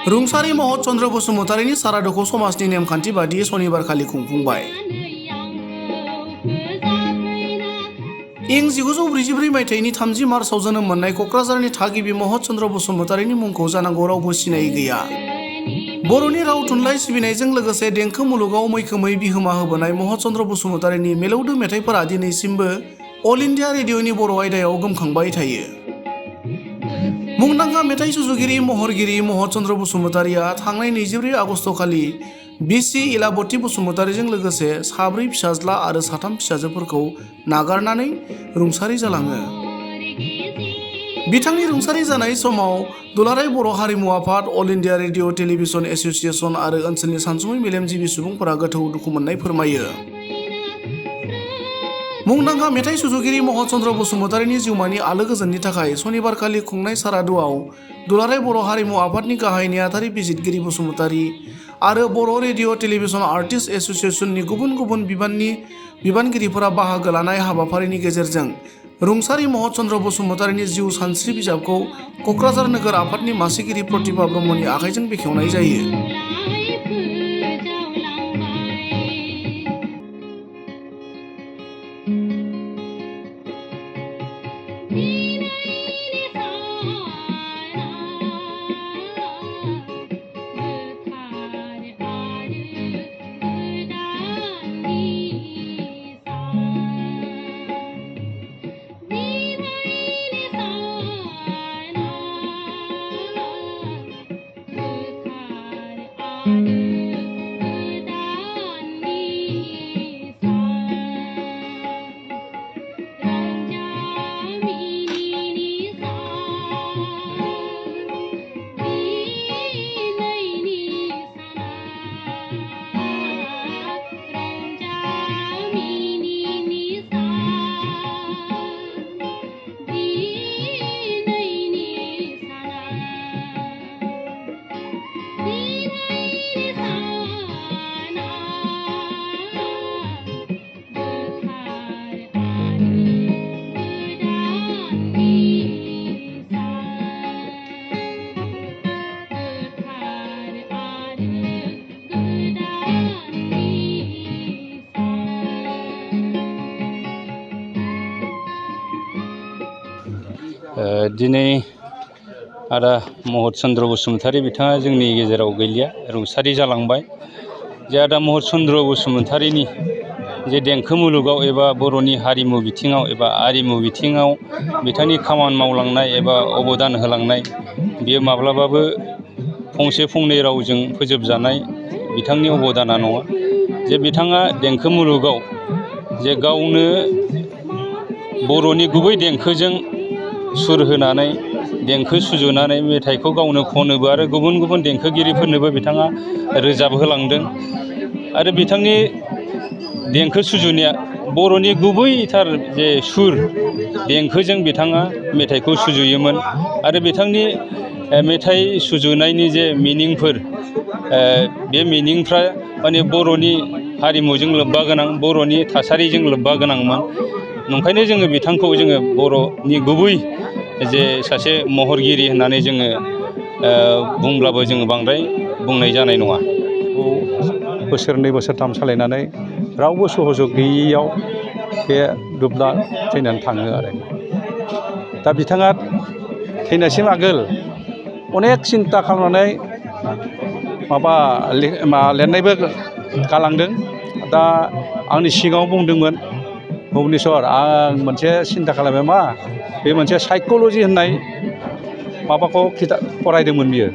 रुंसारि महत चन्द्र बसुमतारीनि सारादुखौ समाजनि नेमखान्थि बादियै सनिबारखालि खुंफुंबाय। इं 1944 मायथाइनि 30 मार्चआव जोनोम मोननाय क'क्राझारनि थागिबि महत चन्द्र बसुमतारीनि मुंखौ जानांगौ रावबो सिनायै गैया। बर'नि राव थुनलाइ सिबिनायजों लोगोसे देंखो मुलुगाव मैखोमै बिहोमा होबोनाय महत चन्द्र बसुमतारीनि मिलौदो मेथाइफोरा दिनैसिमबो अल इन्डिया रेडिअ'नि बर' आयदायाव गोमखांबाय थायो। मुंदांखा मेथाइ सुजुगिरि महरगिरि महत चन्द्र बसुमतारीया थांनाय 24 आगस्तखालि बिसि इलाबती बसुमतारीजों लोगोसे 4 फिसाज्ला आरो 3 फिसाजोफोरखौ नागारनानै रुंसारि जालाङो। बिथांनि रुंसारि जानाय समाव दुलाराय बर' हारिमु आफाद, all India radio' television association आरो ओनसोलनि सानसुमै मेलेमजिबि सुबुंफोरा गोथौ दुखु मोननाय फोरमायो। मुंदांखा मेथाइ सुजुगिरि महत चन्द्र बसुमतारीनि जिउमानि आलो गोजोननि थाखाय सनिबारखालि खुंनाय सारादुआव दुलाराय बर' हारिमु आफादनि गाहाय नेहाथारि बिजितगिरि बसुमतारी आरो बर' रेडिअ' टेलिभिजन आर्टिस्ट एस'सिएशननि गुबुन गुबुन बिबानगिरिफोरा बाहागो लानाय हाबाफारिनि गेजेरजों रुंसारि महत चन्द्र बसुमतारीनि जिउ सानस्रि बिजाबखौ क'क्राझार नोगोर आफादनि मासिगिरि प्रतिभा ब्रह्मनि आखाइजों बेखेवनाय जायो। दिनै आदा महत चन्द्र बसुमतारी बिथाङा जोंनि गेजेराव गैलिया, रुंसारि जालांबाय। जे आदा महत चन्द्र बसुमतारीनि जे देंखो मुलुगाव एबा बर'नि हारिमु बिथिङाव एबा आरिमु बिथिङाव बिथांनि खामानि मावलांनाय एबा अबदान होलांनाय बेयो माब्लाबाबो फंसे फंनै रावजों फोजोबजानाय बिथांनि अबदाना नङा। जे बिथाङा देंखो मुलुगाव जे गावनो बर'नि गुबै देंखोजों सुर होनानै देंखो सुजुनानै मेथाइखौ गावनो खनोबो आरो गुबुन गुबुन देंखोगिरिफोरनोबो बिथाङा रोजाब होलांदों। आरो बिथांनि देंखो सुजुनाया बर'नि गुबैथार जे सुर देंखोजों बिथाङा मेथाइखौ सुजुयोमोन। आरो बिथांनि मेथाइ सुजुनायनि जे मिनिंफोर बे मिनिंफ्रा माने बर'नि हारिमुजों लोब्बा गोनां, बर'नि थासारिजों लोब्बा गोनांमोन। नंखायनो जोङो बिथांखौ जोङो बर'नि गुबै जे सासे महरगिरि होननानै जोङो बुंब्लाबो जोङो बांद्राय बुंनाय जानाय नङा। बोसोरनै बोसोरथाम सालायनानै रावबो सहयोग गैयैयाव बे दुब्ला थैनानै थाङो आरो। दा बिथाङा थैनायसिम आगोल अनेक सिन्था खालामनानै लिरनायबो गालांदों। दा आंनि सिगाङाव बुंदोंमोन, भुबनेश्वर आं मोनसे सिन्था खालामबाय मा, बे मोनसे साइक'लजि होननाय माबाखौ फरायदोंमोन बियो।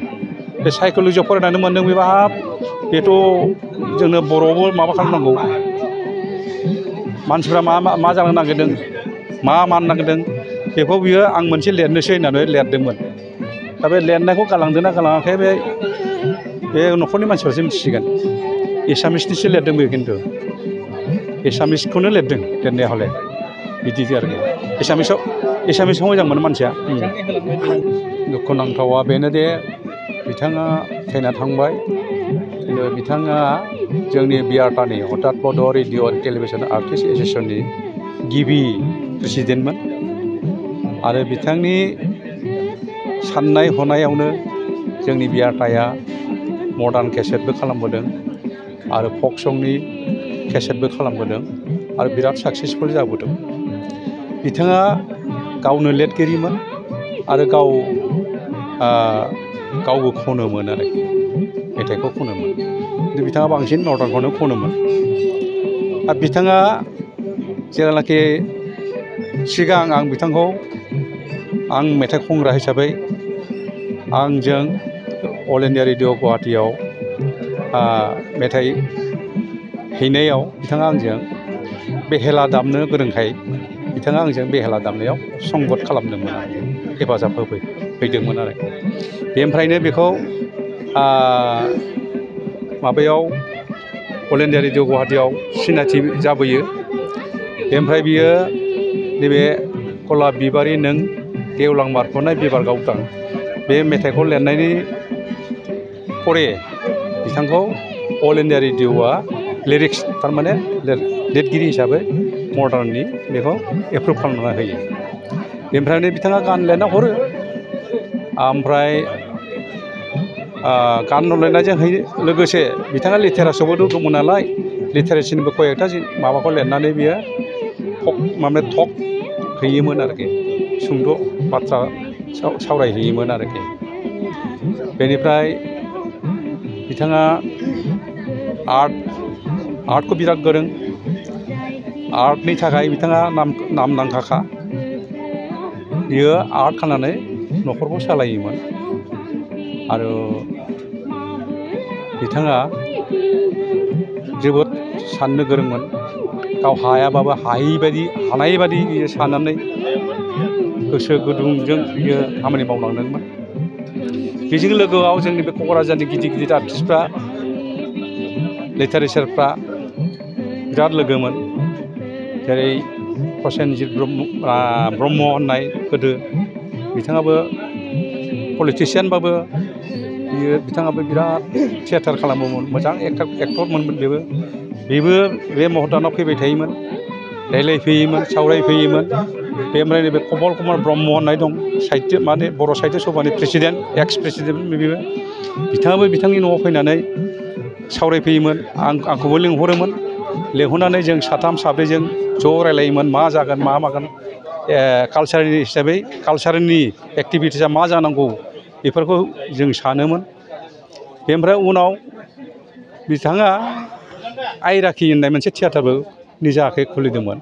बे साइक'लजियाव फरायनानै मोनदों बे हाब बेथ' जोंनो बर'आवबो माबा खालामनांगौ, मानसिफ्रा मा जानो नागिरदों, मा मानो नागिरदों बेखौ बियो आं मोनसे लिरनोसै होननानै लिरदोंमोन। दा बे लिरनायखौ गालांदोंना गालाङाखै बे न'खरनि मानसिफ्रासो मिथिसिगोन। एसामिसनिसो लिरदों बेयो, खिन्थु एसामिसखौनो लिरदों लिरनाया हले बिदि आरोखि। एसामिसाव मोजां मोनो मानसिया। दुखुनांथावा बेनो दे बिथाङा थैना थांबाय। बिथाङा जोंनि बिआरटानि अर्थात बड' रेडिअ' टेलिभिजन आर्टिस्ट एस'सिएशननि गिबि प्रेसिडेन्टमोन। आरो बिथांनि साननाय हनायावनो जोंनि बियाटाया मडार्न केसेटबो खालामबोदों आरो फक संनि केसेटबो खालामबोदों आरो बिराद साक्सेसफुल जाबोदों। बिथाङा गावनो लिरगिरिमोन आरो गावबो खनोमोन आरोखि मेथाइखौ खनोमोन। खिन्थु बिथाङा बांसिन मडार्नखौनो खनोमोन। आरो बिथाङा जेब्लानाखि सिगां आं मेथाइ खनग्रा हिसाबै आंजों अल इन्डिया रेडिअ गुवाहाटियाव मेथाइ हैनायाव बिथाङा आंजों बेहेला दामनो गोरोंखाय बिथाङा आंजों बेहेला दामनायाव संगत खालामदोंमोन आरो हेफाजाब होफैदोंमोन आरो। बेनिफ्रायनो बेखौ माबायाव अल इन्डिया रेडिअ गुवाहाटियाव सिनायथि जाबोयो। बेनिफ्राय बियो नैबे गलाब बिबारि नों गेवलां बारख'नाय बिबार गावदां बे मेथाइखौ लिरनायनि परे बिथांखौ अल इन्डिया रेडिअ'आ लिरिक्स थारमाने लिरगिरि हिसाबै मडार्ननि बेखौ एप्रुभ खालामना होयो। बेनिफ्रायनो बिथाङा गान लिरना हरो। ओमफ्राय गान लिरनायजों लोगोसे बिथाङा लिटारेचारावबो दंमोन नालाय लिटारेचारनिबो कयेकथा माबाखौ लिरनानै बियो टक हैयोमोन आरोखि सुंद' बाथ्रा सावरायहैयोमोन आरोखि। बेनिफ्राय बिथाङा आर्टखौ बिराद गोरों। आर्टनि थाखाय बिथाङा नामदांखाखा। बियो आर्ट खालामनानै न'खरखौ सालायोमोन आरो बिथाङा जोबोद साननो गोरोंमोन। गाव हायाबाबो हानाय बायदि बियो साननानै गोसो गुदुंजों बियो खामानि मावलांदोंमोन। बेजों लोगोआव जोंनि बे क'क्राझारनि गिदिर गिदिर आर्टिस्टफ्रा लिटारेचारफ्रा बिराद लोगोमोन। जेरै प्रसेनजित ब्रह्म होननाय गोदो बिथाङाबो पलिटिसियानबाबो बिथाङाबो बिराद थियेटार खालामोमोन। मोजां एक्टरमोन बेबो बे महदानाव फैबाय थायोमोन, रायलायफैयोमोन, सावरायफैयोमोन। बेनिफ्राय नैबे कमल कुमार ब्रह्म होननाय दं बर' साहित्य सभानि प्रेसिडेन्ट एक्स प्रेसिडेन्ट बेबो बिथाङाबो बिथांनि न'आव फैनानै सावरायफैयोमोन। आंखौबो लिंहरोमोन। लिंहरनानै जों साथाम साब्रैजों ज' रायलायोमोन मा जागोन मा मागोन कालसारनि हिसाबै कालसारनि एक्टिभिटिसा मा जानांगौ बेफोरखौ जों सानोमोन। बेनिफ्राय उनाव बिथाङा आइराखि होननाय मोनसे थियेटारबो निजा आखाइ खुलिदोंमोन।